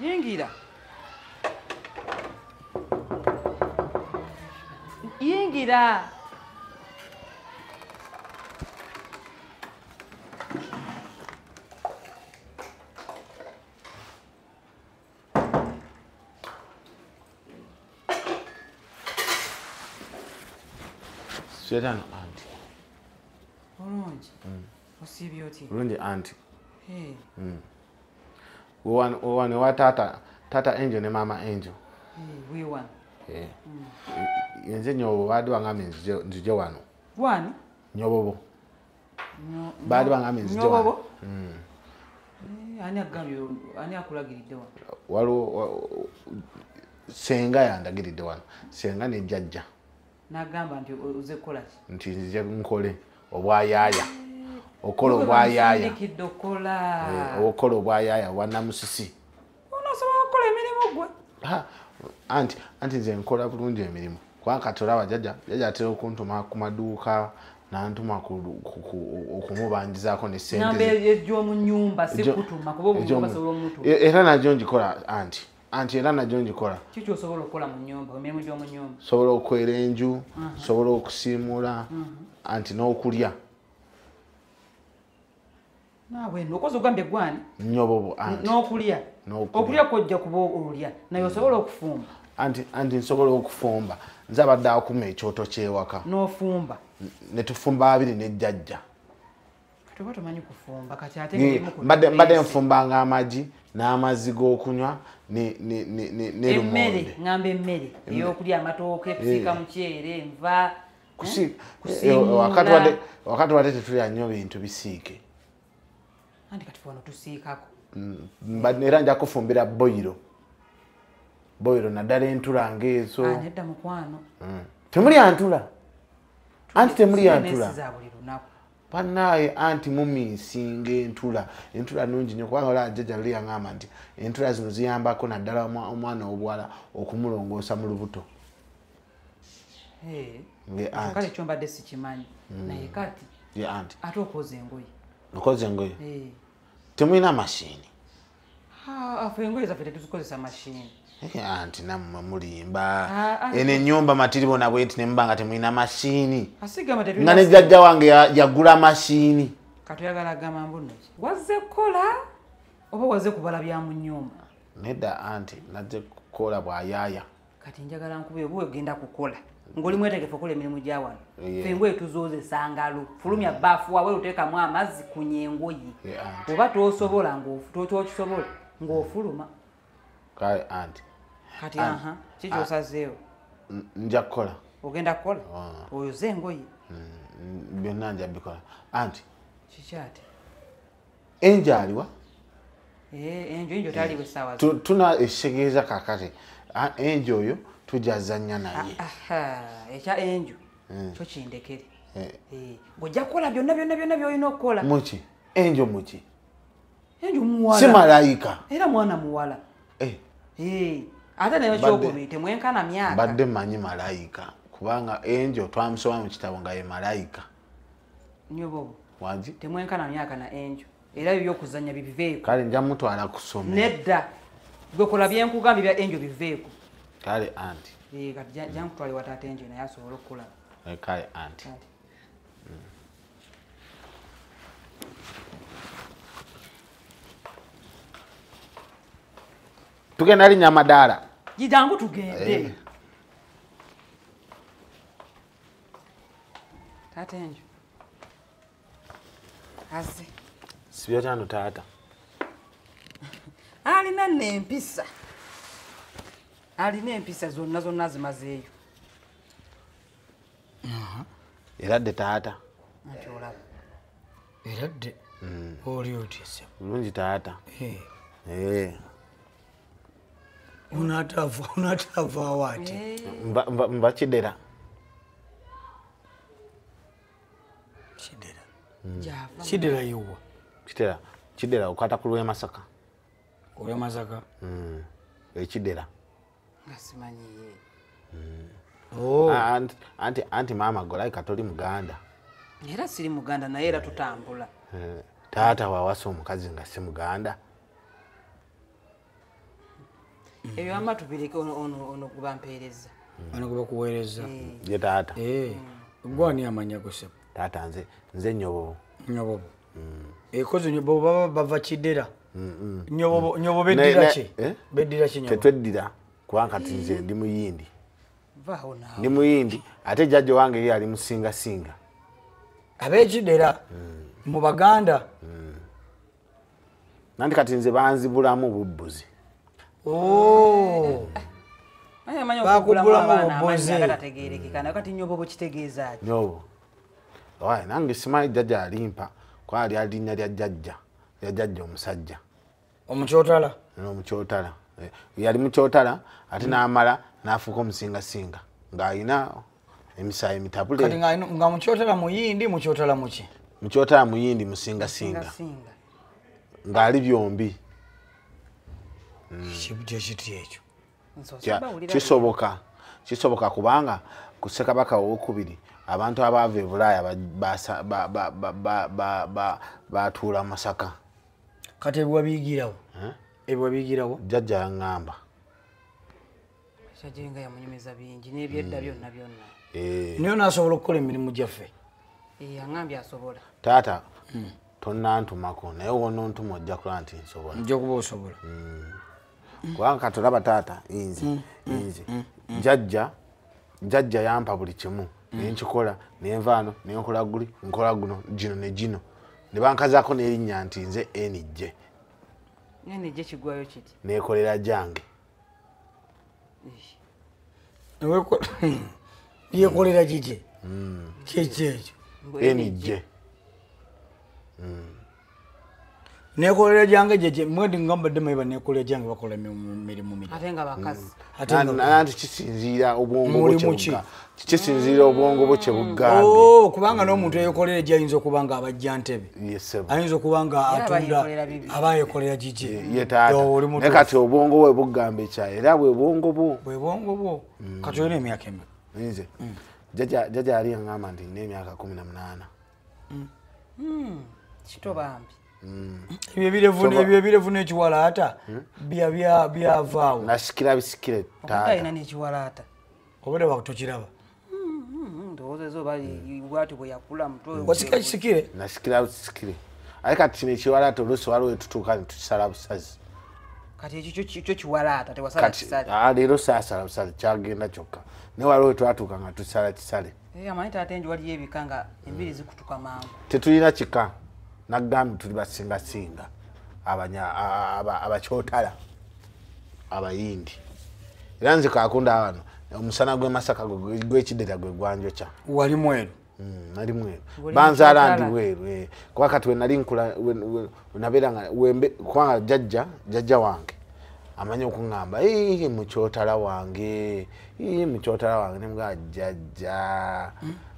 Yingira. Yingira. Sirano anti. Bulungi. Osiibye otya? Bulungi anti. Hey. Wano wa tata, tata Angel ne mama Angel. Hey, we wano. Eh. Nze nyobo baadi bangambye nzije wano. Wani? Nyobobo. Baadi bangambye nzije wano. Nyobobo? Ani agambye, ani akulagiridde wano? Waliwo senga yandagiridde wano. Senga ne jjajja. Nagamba nti oze kukola ki? Nti nzije nkole obwayaaya. Okola obwayaaya. Okola obwayaaya wa Namusisi. Onosobola okukola emirimu gwe? Ha, anti nze nkola bulungi emirimu. Kubanga kati olaba jjajja atera okuntuma ku maduuka n'antuma okumubanjizaako ne ssente. Namba egy'omu nnyumba si kutuma kuba omu basobola omutuma. Era nagyo ngikola anti. Anti era nagyo ngikola. Kiki osobola okukola mu nnyumba, emirimu gy'omu nnyumba? Sobola okwera enju, sobola okusiimuula, anti n'okulya. Naawe nno okoze ogambye gwani? Nyobobo anti. N'okulya? Okulya kwojja kuba olya, naye osobola okufumba? Anti nsobola okufumba. Nze abadde akuma ekyoto ky'ewaka. N'ofumba? Ne tufumba abiri ne jjajja. Kati oba tomanyi kufumba, kati ate emirimu ku Mbadde nfumbanga amagi n'amazzi g'okunywa ne lumonde. Emmere, ngamba emmere ey'okulya amatooke, kusiika muceere, enva, kusiimuula. Wakati wadde tetulya nnyo bintu bisiike. Anti kati wano tusiikako. Era nja kufumbira boyiro. Boyiro naddala entula ng'ezo. Nedda mukwano. Temulya ntula. Anti temulya ntula. Za buli lunaku. Bannaaye anti mumiisinga entula. Entula nnungi nnyo kubanga olaba jjajja luli yaŋŋamba nti entula zino ziyambako naddala omwana ow'obuwala okumulongoosa mu lubuto. Kale kyo mbadde sikimanyi. Naye kati ate okwoza engoye. Okwoza engoye? Temulina mashini? Ffe engoye zaffe tetuzikozesa mashini. Anti nammwe mulimba. Eno ennyumba matiribona bweti ne muba nga temulina mashini. Nga ne jjajja wange yagula mashini. Kati oyagala gamba mbu nno ki? Wazze kukola oba wazze kubala bya mu nnyumba? Nedda anti nazze kukola bwayaaya. Kati njagala nkube oba ogenda kukola. Ng'oli mwetegefu okukola emirimu gya wano. Ffe engoye tuzoozesa ngalo. Fulumya bbaafu waabwe oteekamu amazzi kunya engoye. Oba tosobola tokisobola ng'ofuluma. Kale anti. Kati kiki osazeewo? Nja kukola. Ogenda kukola? Oyoze engoye? Byonna nja bikola. Anti. Kiki ate? Enjo aliwa? Enjo taliwo essaawa zino. Tuna ekitegeeza kaakati. Enjo oyo tujazannya naye. Ekya enjo kyo kindekere. Ng'ojja kukola byonna byonna byonna by'olina okukola. Muki? Enjo muki? Enjo muwala. Si malayika. Era mwana muwala. Ate naye kyokubiri temwenkana myaka. Mbadde mmanyi malayika kubanga enjo twamusoma mu kitabo nga ye malayika. Nyobobo. Wangi? Temwenkana myaka na enjo. Era ebyo by'okuzannya bibiveeko. Kale nja mutwala ku ssomero. Nedda. Gwe kola bye nkugambye bya enjo biveeko. Kale anti. Kati jja nkutwale wa taata enjo naye asobole okukulaba. Kale anti. Tugenda linnya amadaala. Jangu tugende. Taata enjo. Azze. Sibyo kyano taata. Alina nno empisa. Alina empisa zonna zonna zimazeeyo. Era dde taata. Anti olaba. Era dde? Oli otya ssebo? Bulungi taata. Unaatavaawo ate? Nva Kidera. Kidera? Kidera yewa? Kidera okwata ku lw'e Masaka. Olw'e Masaka? Ekidera. Nga simanyiye. Anti maama Golayika toli Muganda. Era siri Muganda naye era tutambula. Taata wawasa omukazi nga si Muganda. Ebyo wamma tubireke ono gubampeereza. Ono gubakuweereza. Ye taata. Gwani amanya gosebo? Taata nze Nyobobo. Nyobobo. Ekoze Nyobobo baba bava Kidera. Nyobobo beddira ki? Beddira ki Nyobobo? Tetweddira kubanga kati nze ndi Muyindi. Vaawo naawe. Ndi Muyindi ate jjajja wange ye ali Musingasinga. Ab'Ekidera mu Baganda. Nanti kati nze banzibulamu bubbuzi. Bakubulamu bubbuzi. Kati Nyobobo kitegeeza ki? Nyobobo. Owaye nange simanyi jjajja alimpa kuba lyali linnya lya jjajja. Lya jjajja omusajja. Omukyotala? Omukyotala. Yali mukyotala ate n'amala n'afuuka omusingasinga ng'alina emisaayi emitabule. Kati nga mukyotala Muyindi, mukyotala muki? Mukyotala Muyindi, musingasinga. Ng'ali byombi. Kiti ekyo? Kisoboka. Kisoboka kubanga ku Ssekabaka owokubiri abantu abaava e Bulaaya batuula Masaka. Kati ebyo wabiyigirawo? Ebyo wabiyigirawo? Jjajja yaŋŋamba. Jjajja nga yamunyumiza bingi n'ebyedda byonna byonna. Naye onaasobola okukola emirimu gyaffe? Yaŋŋambye asobola. Taata tonnantumako naye w'onontuma ojja kulaba nti nsobola. Ojja kuba osobola. Kubanga kati olaba taata nze jjajja yampa buli kimu. Nenkikola nenva ano nenkola guli nkola guno gino ne gino ne bankazaako n'erinnya nti nze NJ. NJ kigwayo kiti? Neekolera gyange. Yeekolera gigi? Kiki ekyo? NJ. Neekolera gyange gye mwedi nga mbadde manyi banneekolera gyange bakola mirimu mirala. Ate nga bakazi. Anti kisinziira obwongo bwo kye kisinziira obwongo bwo kye bugambye. Kubanga n'omuntu eyeekolera gye ayinza okuba nga abajja ntebe. Ayinza okuba nga atunda aba yeekolera gigi. Ye taata. Naye kati obwongo bwe bugamba ekya era bwe bwongo bwo. Bwe bwongo bwo. Kati olina emyaka emeka? Nze. Jjajja yali yaŋŋamba nti nina emyaka 18. Kito bambi. Ebyo ebirevu n'ekiwalaata byavaawo. Nasikira bisikire taata. Alina n'ekiwalaata. Obadde tokiraba? Ndowooza oba bw'atyo bwe yakula mutwe. Wasikira kisikire? Nasikira bisikire. Ate kati kino ekiwalaata oluusi waliwo wetutuuka ne tukisala busazi. Kati ekyo kyo kiwalaata tewasala kisale. Leero saasala busale kyagenda kyokka. Naye waliwo wetwatuuka nga tusala kisale. Amanyi taata enju waliyo ebika nga enviiri zikutuka mangu. Tetulina kika. Nagambye tuli basingasinga abakyotala abayindi. Era nze kakunda wano omusana gw'e Masaka gw'Ekidera gwe gwanjokya. Wali mweru? Nali mweru. Banzaala ndi bweru. Kuba kati we nali nkula nabeera nga kubanga jjajja wange amanyi okuŋŋamba mukyotala wange mukyotala wange ne mugamba jjajja.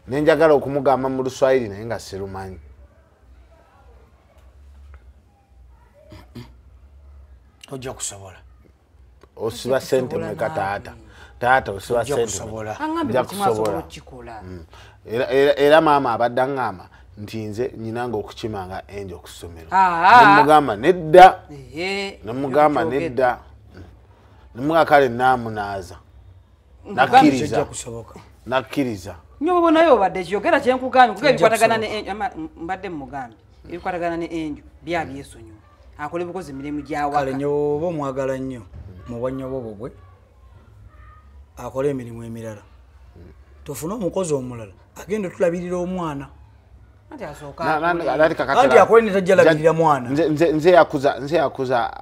Ne njagala okumugamba mu Luswayiri naye nga sirumanyi. Ojja kusobola. Osiba ssente mmeka taata? Taata osiba ssente Ojja kusobola. Era maama abadde aŋŋamba nti nze nnyinanga okukimanga enjo ku ssomero. Ne mugamba nedda. Ne mugamba nedda. Ne mugamba kale nnaamunaaza. Nakkiriza. Nakkiriza. Nyobobo naye obadde kyogera kye nkugambye kuba ebikwatagana ne mbadde mmugambye. Ebikwatagana ne enjo byabyesonyiwa. Akole bukozi emirimu gy'awaka. Kale Nyobobo omwagala nnyo mu bwa Nyobobo bwe akole emirimu emirala. Tufune omukozi omulala agenda otulabirira omwana. Anti asooka. Anti akole ne tajja labirira mwana. Nze yakuza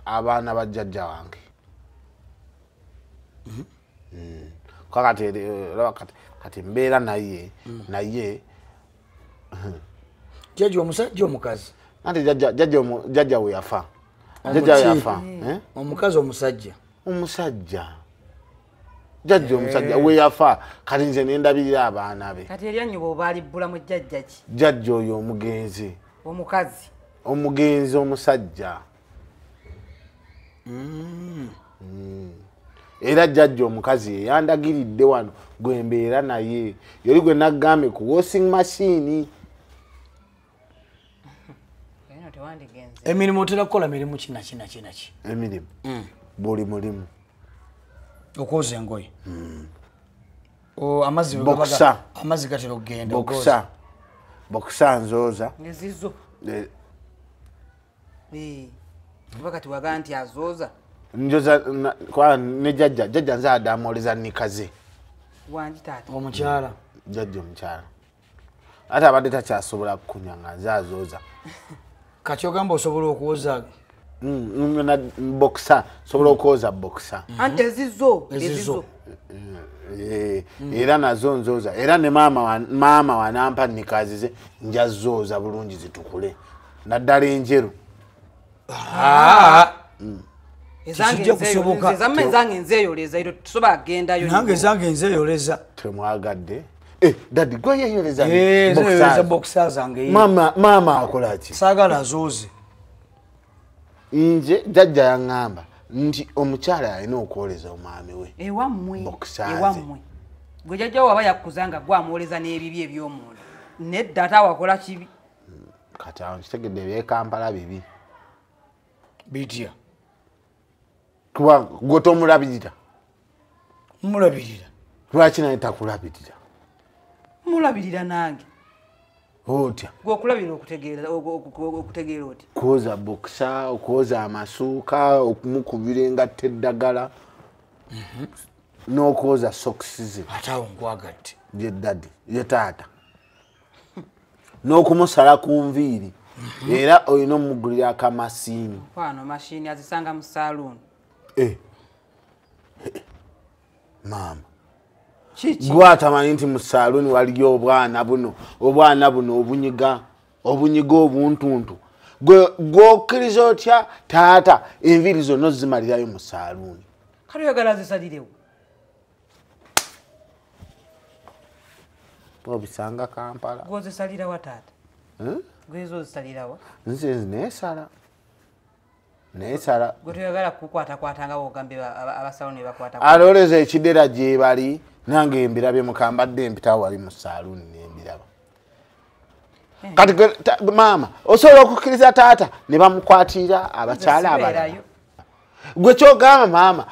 abaana ba jjajja wange. Kakati kati mbeera naye naye. Jjajja omusajja omukazi? Anti jjajja we yafa. Jjajja yafa. Omukazi omusajja? Omusajja. Jjajja omusajja we yafa kati nze ne ndabirira abaana be. Kati erya Nyobobo baalibbulamu jjajja ki? Jjajja oyo omugenzi. Omukazi? Omugenzi omusajja. Era jjajja omukazi yandagiridde wano gwe mbeera naye. Yoli gwe naggambye ku washing machine. Emirimu otera kukola mirimu ki na ki na ki na ki? Emirimu. Buli mulimu. Okwoza engoye. Amazzi amazzi gatera okugenda. Boxer. Boxer nzooza. Ezizo. Wakati waga nti azooza. Njoza kwa ne jjajja, jjajja nze adamoleza nikaze. Wangi taata. Omukyala. Jjajja omukyala. Ate abadde takyasobola kukunya nga nze azooza. Kati ogamba osobola okwoza? Na boxer, sobola okwoza boxer. Anti ezizo, ezizo. Era nazo nzooza. Era ne maama wanampa nikazize nja zooza bulungi zitukule. Naddala enjeru. Ezange nzeeyoleza ero tusobola kugendayo. Nange ezange nzeeyoleza. Temwagadde. Daddy gwe yeeyoleza. Nzeeyoleza boxer zange. Maama akola ki? Saagala azooze. Nje jjajja yaŋŋamba nti omukyala alina okwoleza omwami we. Ewammwe. Ewammwe. Gwe jjajja wo aba yakuzanga gwe amwoleza n'ebibi eby'omunda. Nedda ate awakola kibi. Kati awo nkitegedde eby'e Kampala bibi. Bitya? Kuba gwe tomulabirira. Mulabirira. Lwaki naye takulabirira? Mulabirira nange. Otya? Gwe okulabirira okutegeera oti? Okwoza boxer, okwoza amasuuka, okumukubira engatto eddagala, n'okwoza socks ze. Ate awo nkwagadde. Ye daddy, ye taata. N'okumusala ku nviiri. Era olina omugulira akamasiini. Mukwano mashini azisanga mu saaluuni. Maama. Gwe atamanyi nti mu saaluuni waliyo obwana buno obunyiga obuntuntu. Gwe okkiriza otya taata enviiri zonna ozimalirayo mu saaluuni? Kale oyagala azisalirewo? Obisanga Kampala. Gwe ozisalirawa taata? Gwe ozisalirawa? Nze neesala. Neesala. Gwe toyagala kukwatakwata nga bw'ogambye abasawo ne bakwata. Alowooza ekidera gye bali nange mbirabye mukambadde mpitawo wali mu saaluuni ne mbiraba. Kati maama osobola okukkiriza taata ne bamukwatira abakyala abalala. Gwe ky'ogamba maama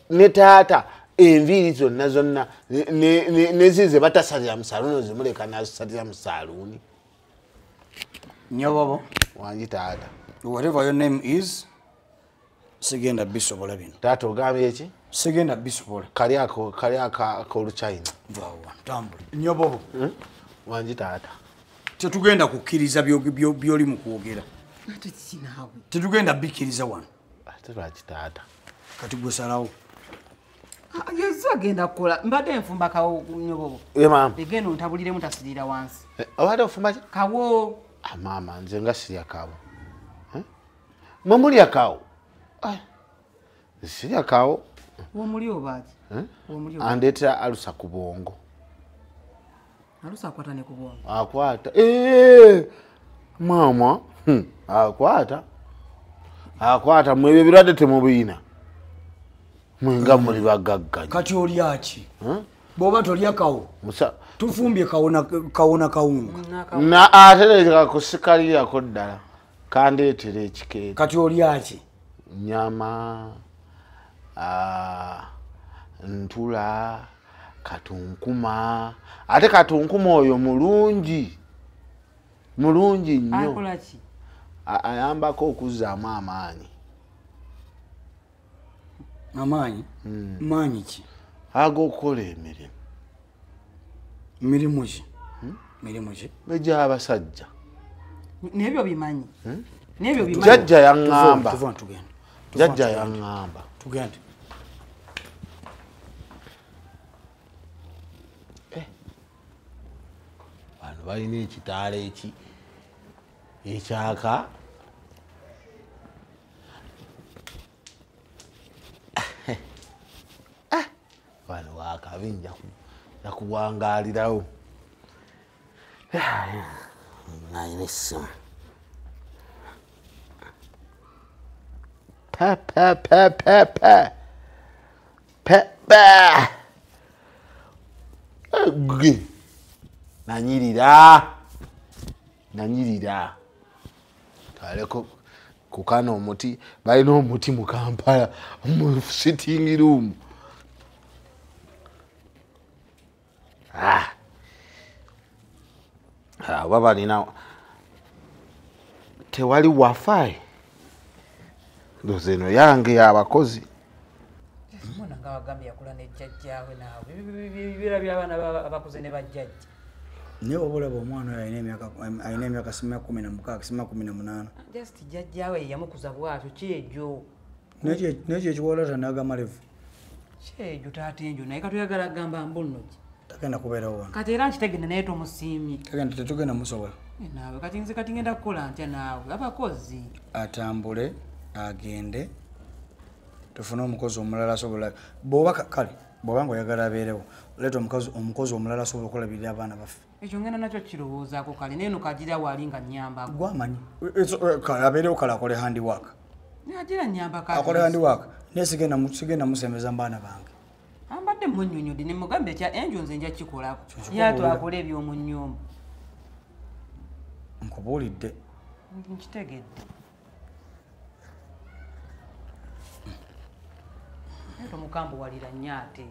ne taata enviiri zonna zonna nezize batasalira mu saaluuni ozimuleka n'azisalira mu saaluuni. Nyobobo. Wangi taata. Whatever your name is, sigenda bisobola bino. Taata ogambye eki? Sigenda bisobola. Kali ako ak'Oluchina. Vaawo tambula. Nyobobo. Wangi taata. Tetugenda kukkiriza by'oli mu kwogera. Ate kiki naawe? Tetugenda bikkiriza wano. Ate lwaki taata? Kati gwe salawo. Yesu agenda kukola. Mbadde nfumba kawo nyobobo. Ye maama. Egenda ontabuliremu tasirira wansi. Obadde ofumba ki? Kawo. Maama nze nga sirya kawo. Mwe mulya kawo? Sirya kawo. Womuli obaaki? Andeetera alusa ku bwongo. Alusa akwata ne ku bwongo? Akwata. Maama. Akwata. Akwata mwe ebyo ebirwadde temubiyina. Mwe nga muli bagagga. Kati olya ki? Bw'oba tolya kawo. Tufumbye kawo na kawunga. Na ate kakusikalirako ddala. Kandeetera ekikeere. Kati olya ki? Nyama, ntula, katunkuma. Ate katunkuma oyo mulungi. Mulungi nnyo. Akola ki? Ayambako okuzzaamu amaanyi. Amaanyi? Maanyi ki? Ag'okukola emirimu. Mirimu ki? Mirimu ki? Egy'abasajja. N'ebyo bimanyi. N'ebyo bimanyi. Jjajja yaŋŋamba. Tugende. Jjajja yaŋŋamba. Tugende. Bano balina ekitaala eki ekyaka. Bano wakabi nja kuwangaalirawo. Nalina essimu. Pa pa pa pa pa. Pa pa. Nanyirira. Nanyirira. Twaleko Kukana omuti balina omuti mu Kampala mu sitting room. Oba balina tewali wifi. Ndowooza eno yange y'abakozi. Mwana nga wagambye yakula ne jjajjaawe naawe. Bibeera by'abaana abakuze ne bajjajja. Naye oba olaba omwana oyo alina emyaka sima 16 sima 18. Just jjajjaawe ye yamukuza bw'atyo kyejjo. N'ekyo ekiwala tannaga malevu. Kyejjo taata enjo naye katuyagala agamba mbu nno ki. Tagenda kubeerawo wano. Kati era nkitegedde naye tomusiimye. Tagenda tetugenda musobola. Naawe kati nze kati ngenda kukola ntya naawe abakozi. Atambule agende tufune omukozi omulala asobola bw'oba kale bw'oba ng'oyagala abeerewo oleeta omukozi omulala asobola okulabirira abaana baffe. Ekyo ngenda nakyo kirowoozaako kale naye eno kagira waali nga nnyambako. Gwe amanyi abeerewo kale akole handiwork. Agira nnyambako. Akole handiwork naye sigenda musembeza mu baana bange. Ambadde munnyonnyodde ne mugambe ekya enjo nze nja kikolako. Ye ate akole eby'omu nnyumba. Nkubuulidde. Nkitegedde. Tomukambuwalira nnyo ate.